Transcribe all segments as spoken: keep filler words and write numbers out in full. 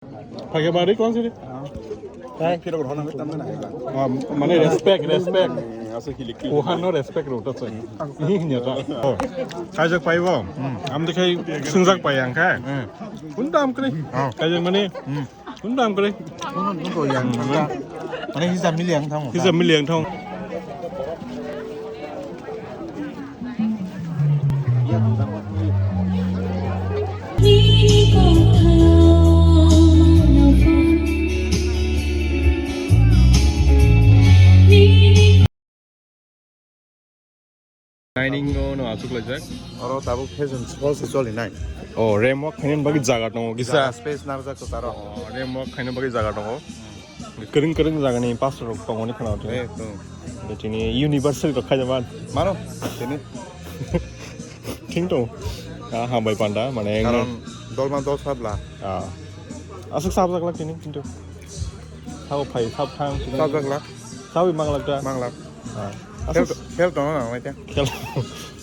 Phai khe bari kwang sidi. Phai. Phirok rohorna bai tamna nai ba. Ah, mane respect, respect. Asa kili kili. Kuhan no respect ro ta chai. Ni nya ta. Oh. Kaijak pai bo. Hmm. Am de khai sungjak pai ang khai. Hmm. Kun dam kre. Oh. Kaijak mane. Hmm. Kun dam kre. Kun kun to yang thang ta. Mane hisa mili yang thang. Hisa mili yang thang. Dining o no aswk laijak. Oro tabuk fashion show se choli nai. O, ramp walk khaina bagwi jaga tongo kisa. Jaga space narwk jak to taro. O, ramp walk khaina bagwi jaga tongo. Kwrwng kwrwng jagani pastor rok tongmani khwna twi. Ekdom. Tini universal rok khaijak man. Mano, tini. Thing tong. Ah, hambai panda, mane. Karon dolma dol sabla. Ah. Aswk sabjak lak tini, kintu. Sabo phai, sab thang, tini. Sabjak lak. Sabi manglak da. Manglak. Ah. Khel, aswk khel tong na, mai ta. Khel.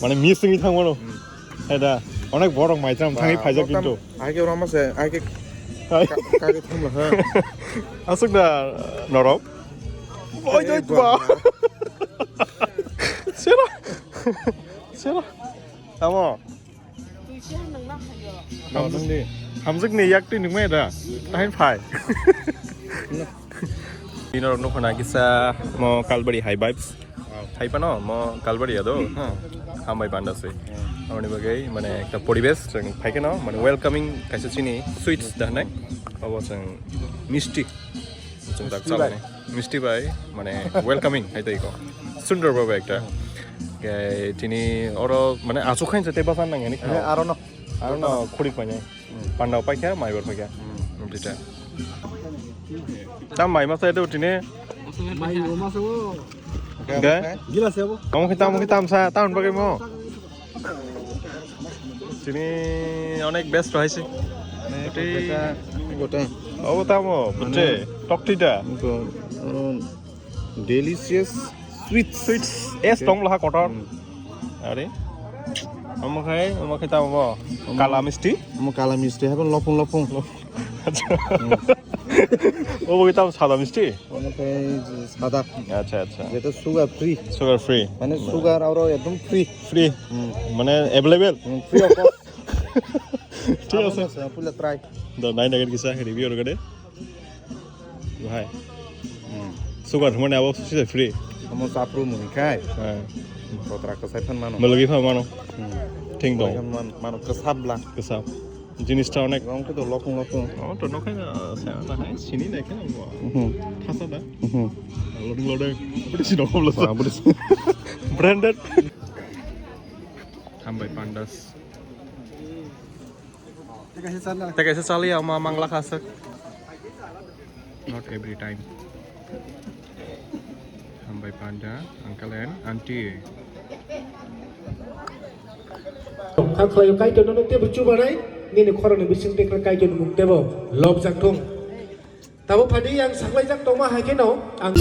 Mane miss ni thang mano. Hmm. Heda, onek borok mai cham thangwi phaijak kintu. Ai ke rama se, ai ke ka-, ka ke thumla, ha. Aswk da norok. Oi, oi, ba. Sera. Sera. Tamo. Hamjak ni yak twi nungmai da. Tahin phai. Bini rok nukho na kisa mo Kalbari high vibes. Hai pano mo Kalbari ado. Hambai panda se. Aboni bagwi mane ekta poribesh chwng phai kheno mane welcoming kaisa chini sweets da hinai. Abo chwng misti. Chwng tak chalani. Misti bai mane welcoming hai tai ko. Sundor baba ekta. Tini oro mane achuk khain se tei basan nang ani khao. Aro no. Aro no khurik painai. Panda paikha, maibar paikha. Tita. Tam mai masa itu tini. Mai masa wo. Enggak. Gila siapa? Kamu kita, kamu kita masa tahun pakai mau. Tini onek best rohisi. Gote. Oh, tamo, buche. Tok tita. Delicious sweets. Sweets. Es tong laha kotor. Are. Omo khai, omo khai tamo bo. Kala misti. Omo kala misti, haikhe lopung lopung. Obo khai tamo sada misti. Omo khai sada. Acha, acha. Jeta sugar free. Sugar free. Mane sugar aro ekdom free. Free. Mane available. Free of cost. Thik ase. Pula try. Do nai nagar kisa review rogade. Bahai. Sugar hwnmani abo sise free. Omo chapru muni khai. Kotra kwsai phan mano. Mwlwgwi phan mano. Thing dong. Mano kwsabla. Kwsab. Jinis ta onek. Omo khe to lopung lopung. Oh, to nokhai na sa na hai sini nai khe. Thasa da. Loding loding. Budi sino kom lo. Branded. Hambai pandas. Tei kaisa chali ama mangla kha swk. Not every time. Hambai panda, uncle and auntie. Kha khlaio Kaitor nono tebo chubanai, nini khorokni bising tei Kaitorni mung tebo lobjak thung. Tabuk phadi ang saklaijak tongma hai kheno ang.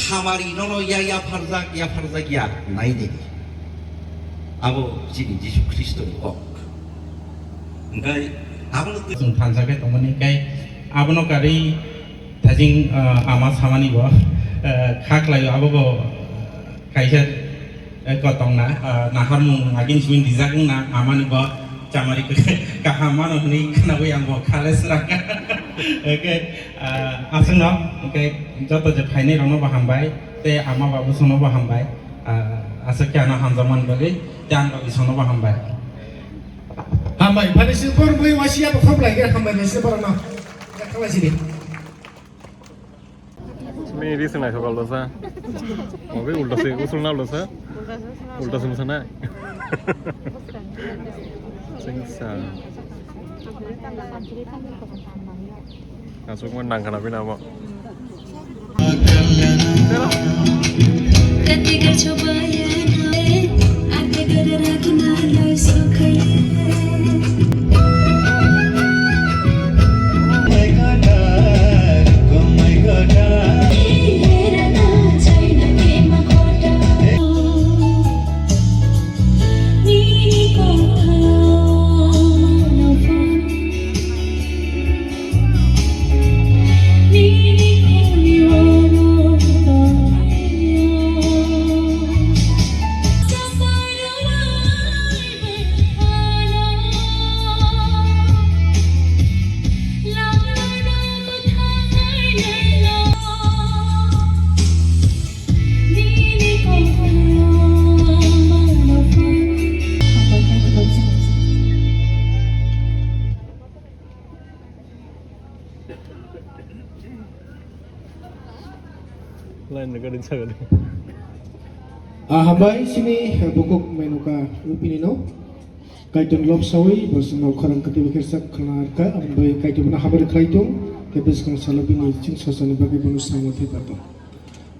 Hamari nono ya yapharjak, yapharjak ya, nai di. Abo chini Jisu Khristo ni kok. Hingkai abono twi chwng thansa khe tongmani, hingkai abono karwi thajing, ah, ama samani bo, ah, kha khlaio, abo bo kaisa, eh, kotong na, ah, naharmung agin simi dijak wngna amani bo chamari kaham mano hwnwi khnawi ang bo khale srang. Hingkai, ah, aswkno, hingkai joto je phainai rokno bo hambai, tei ama babu songno bo hambai. Ah, aswk khe ano hamjakmani bagwi tei ang bagwi songno bo hambai. Hambai, phani sini por bui wasiya bo khop lai khe hambai nai sini por no. Khalai sini. Sini ri sini sokal dosa. Obe ulta se usul na dosa. Ulta se sana. Singsa. Aswk man nang khana bina mo. Line recording sa gani. Ah, hambai sini, eh, bukuk menuka upini no. Kaitor lobsawi, bosong no khorang kati bikir sak khana arka, aboni bai kaitor bana habar kaitor, kebis kang salabini ching sasani bagi bonus sama thai pato.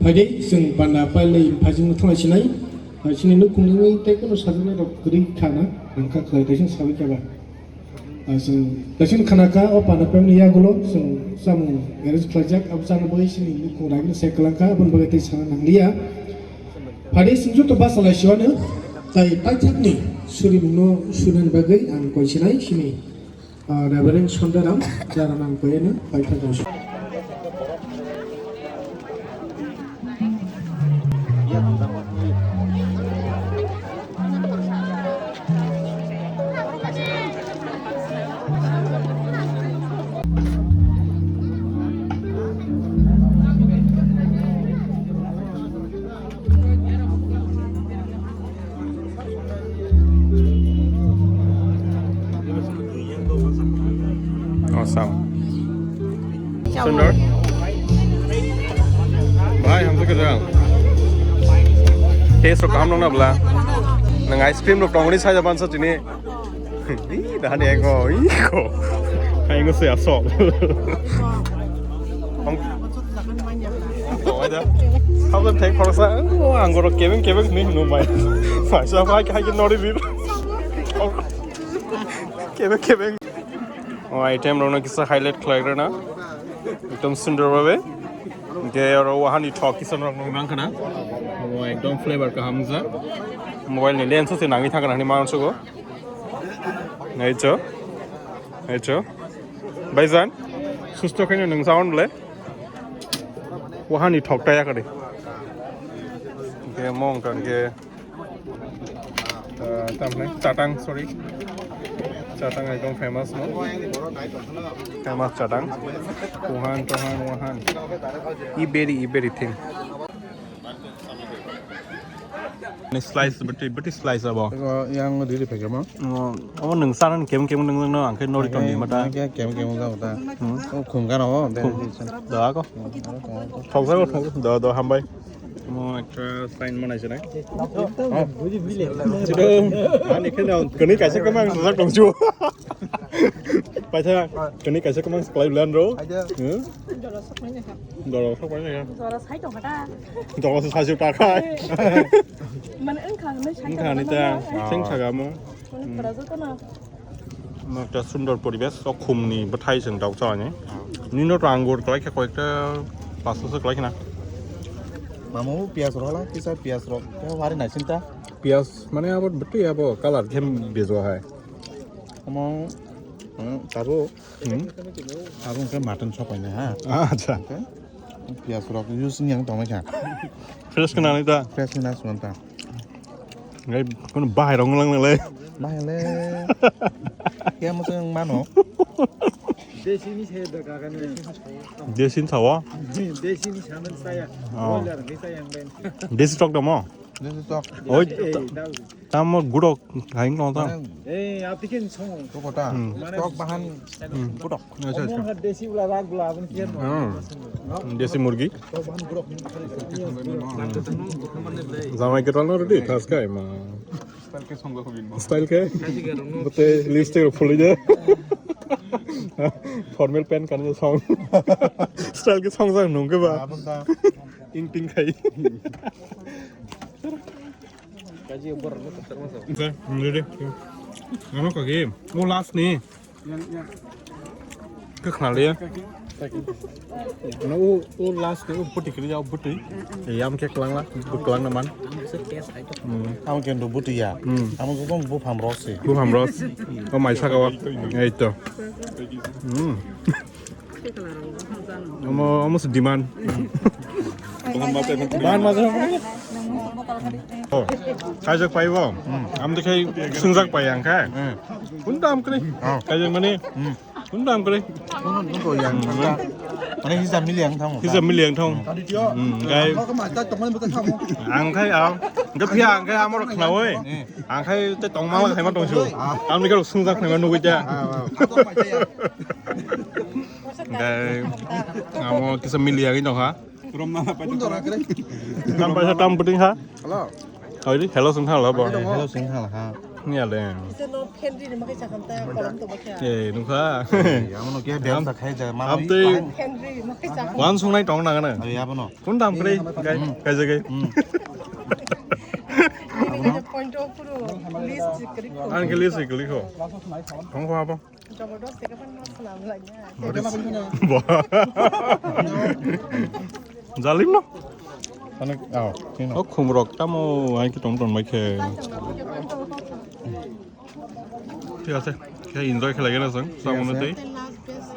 Phaidi, chwng panda pailai phajingno thangna sinai. Hai sini nukhungni tei kono sajana rok kwrwi khana, ang kha khlai tei chwng sawi kha ba. Ah, chwng tei chwng khana kha, o panda paimani yagulo chwng chamung arrange khlaijak, abo chana bagwi sini nukhung raigwino se kwlang kha, aboni bagwi tei sana nangliya. Phaidi, chwng joto basa lai siwano, tai paithakni surimungno sunani bagwi ang koi sinai sini. Ah, Reverend Sondaram, Jaranam Koyana, Paithago. Awesome. Sundar. Bhai, hamsa khe jang. Taste rok kaham nang na bla. Nang ice cream rok tongmani sai jaban sa chini. Ih, dah ni ego, ego. Hai ngo se asok. Hong. Oh, ada. Habo thek khoroksa, oh, angoro kebeng kebeng ni hwnwi bai. Masa bai khai ke nori bir. Kebeng kebeng. Oh, item rokno kisa highlight khlai rwna. Ekdom sundor babe. Hingke oro wahani thok kisa rok nukmang khna. Oh, ekdom flavor kaham ja. Mobile ni lens se nangwi thangna hwnwi mansugo. Naicho. Naicho. Baijan. Susto khaino nung sound le. Wahani thok ta yakari. Hingke mong kangke. Ah, tamni chatang, sorry. Chatang ekdom famous no. Famous chatang. Kuhan, tohan, wahan. Iberi, iberi thing. Ni slice, beti, beti slice abo. Ego yang diri pake mo. Oh, abo nung sanan kem kem nung nung angke nori ton di mata. Angke kem kem ga mata. Hmm. Oh, khum ga no. Khum. Da ko. Thok sa ko, thok. Da, da, hambai. Mo ekta sign manai sinai. Chidong. Ani khe na kani kaisa kamang sajak tong chu. Paisa kani kaisa kamang seklai bulan ro. Hmm? Doro sok paina ya. Doro sai tong kha ta. Doro sai ju ta khai. Mane wngkha hwnwi sai tong kha ta. Wngkha ni ta. Sing saga mo. Mane khara jo ta na. Mo ekta sundor poribesh, o khumni bwthai chwng dauk chalani. Nino to angur kwlai khe koyekta pasto se kwlai khna. Mamo piyaj rok la, kisa piyaj rok khe wari naisinta. Piyaj mane abo bwtwi abo colour khe bejo hai. Omo, hmm, tabo, hmm, abo khe mutton sok painai ha. Acha. Piyaj rok use ni ang tongmai kha. Fresh khna ni ta. Fresh khna suan ta. Ngai kono bahai rong lang le. Bahai le. Kya mo se mano. Desi ni se da ka ka ni. Desi ni sawa. Desi ni saman saya. Ah. Boiler ni saya yang lain. Desi tok da mo. Desi tok. Oi. Eh, ta- Tamo gurok hai wng tong ta. Eh, apni khe song. Koko ta. Hmm. Tok bahan. Hmm. Gurok. Acha, acha. Omo ha desi wala rak wala aboni khe. Hmm. Desi murgi. Tok bahan gurok. Jamai kwtal no ready thas kai ma. Style khe songja khobin mo. Style khe. Bote lipstick rok phulwi de. Formal pant kanwi song. Style khe songjak nung khe ba. Abon ta. Ing ting khai. Okay, ready? Ano kagi? O last ni. Kekhnali. No, o, o last ni, o buti kiri ya, o buti. Yam ke kelangla, bu kelangna man. Hmm. Ang kendo buti ya. Hmm. Ang jodong buphang rok se. Buphang rok. O mai saka wa. Ei to. Hmm. Omo, omo se demand. Demand ma se. Oh, kaijak pai bo. Am de khai sungjak pai ang khai. Kun dam kri. Kaijak mani. Kun dam kri. Kun dam kri yang. Mane hisa mili ang thang. Hisa mili ang thang. Hmm, kai. Ang khai ang. Gapia ang khai amor khna oi. Ang khai te tongma la khai ma tongsu. Am ni kalo sungjak khai ma nugui ja. Hingke amo kisa mili yagwi tongkha. Tam paisa tam puting kha. Hello. Oi, hello sung kha lo bo. Hello sung kha ha. Ni ale. Isa no Henry ni makai chakam ta kolam to bakya. Eh, nukha. Amo no ke bel ta khai ja ma. Abdei. Henry ni makai chakam. Wan sung nai tong nang na. Ai abo no. Kun dam kre kai kai jagai. Point of puro list kri ko. Ang ke list kri ko. Tong ko abo. Jabardast khe phano salam lagya. Jalim no. Ano, oh, sino. O khumrok tamo ai ki tom tom mai khe. Thik ase. Khe enjoy khe lagena sang. Samung tei. Last base.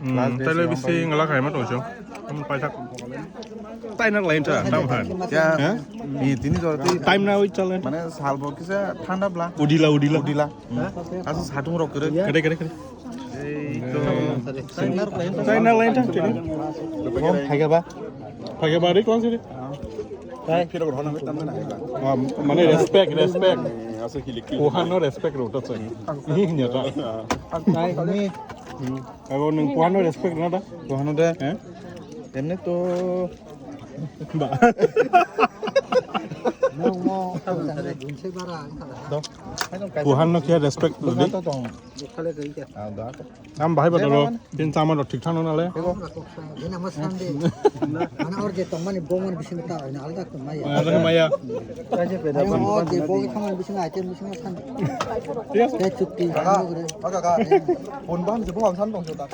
Hmm, last base taile yang bisi paling ngala khai ma tongso. Am paisa. Taina lain ta, tam han. Ya. Hah? Ni tini jor ti. Time na oi chalen. Mane salbo kisa thanda bla. Udila, udila. Udila. Hmm. Asa satung rok kere. Kere, kere, kere. Ei to. Taina lain ta, tini. Phai ga ba? Phai ga ba ri kon sini? Phai. Ah, mane respect, respect. Kuhan no respect ro ta chai. Ni nya ta. Ai ni. Hmm. Abo nwng kuhano respect rwna da? Kuhano de? Eh? Emni to ba. Nwng mo tabuk tangwi bunsai bara wngkha. Kuhano khe respect rwdi. Am bahai ba dolo. Tin chama rok thik thano nale. Ina ma sande. Ana or je tongmani bomani bisingo ta hoina alda tongmaya. Alda maya. Ayo, o je bo thangmani bisingo item bisingo sande. Thik ase. Te chukti. Aga, aga, aga. Phone ban je bo ang san tong jota.